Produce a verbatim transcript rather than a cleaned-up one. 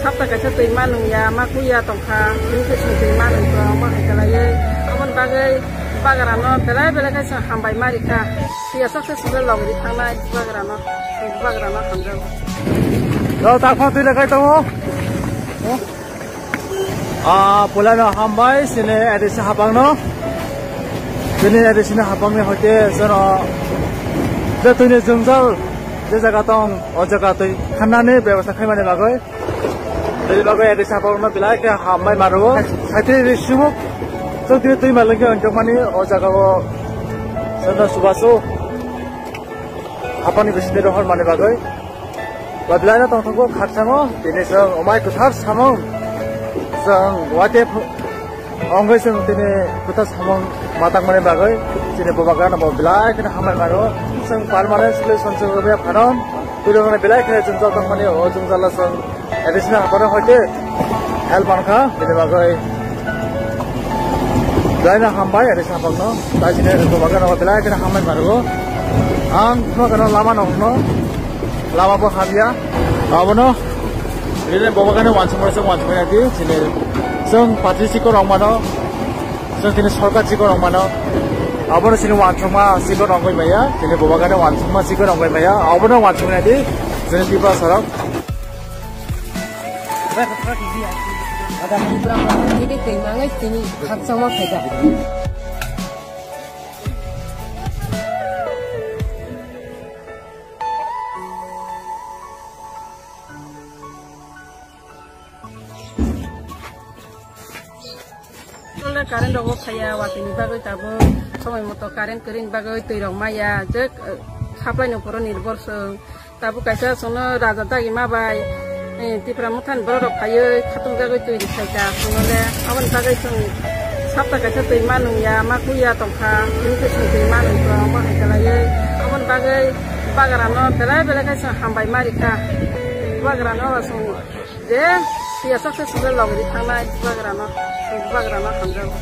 Sapta kaisa twi manung ya, ma kuya tongkha, tini khe chwng twi manung tong, ma hai kalaiwi. Aboni bagwi bagarano belai belai khe chwng hambai ma rikha. Phiya sok khe chwng logri thangnai bagarano, bagarano hamjago. Lo, takma twi le kai tongo. Ah, pulano hambai, sini A D C hapangno. Sini A D C ni hapangni hoite jono je twini jwngjal je jaga tong, o jaga twi khannani bebosta khaimani bagwi. Bini bagwi A D C hapangno belai khe hambai mano. Saitwi ri sumuk. Chwng twi twi malwngkhe wngjokmani o jagao jono chubachu hapangni bisingtwi rohormani bagwi. Ba belai no tongthokgo khakchangma, tini chwng omai kwthar samung. Chwng wate ph-, ongwi chwng tini kwthar samung ma tangmani bagwi chini bubagrano bo belai kheno hambai mano. Chwng permanent solution chwng rwya phano. Twilang belai kheno jwngjal tongmani, o jwngjalo chwng additional haparo hoite help mankha, bini bagwi belai no hambai additional hapangno. Tai chini bubagrano belai kheno hambai mano. Ang khno khno lama no hwno. Lama bo hamya. Abono rine bobo gane wansuk mano, wansuk mano di, chini chwng patri chikon rok mano, chwng chini sorkar chikon rok mano. Abono chini wansukma chikon rok wngwi maya, chini bobo gane wansukma chikon rok wngwi maya. Abono wansuk mano di, chini Tripura sorok. Tini twi mangwi tini khakchangma phaikha. Tole current rogo phaiya, watwi ni bagwi tabuk somoi moto current kwrwini bagwi twi rok maya, je, eh, supply ni uporo nirbhor chwng. Tabuk kaisa chwngno raja dagi ma bai, eh, Tipra Motha ni borok rok phaiwi khatung jagwi twi rwkhaikha chwngno le. Aboni bagwi chwng sapta kaisa twi manung ya, ma kuya tongkha, tini khe chwng twi manung tong, ma hai kalaiwi. Aboni bagwi bagrano belai belai khe chwng hambai ma rikha. Bagrano chwng je phiya sok se chwng logri thangnai bagrano, bagrano hamjago.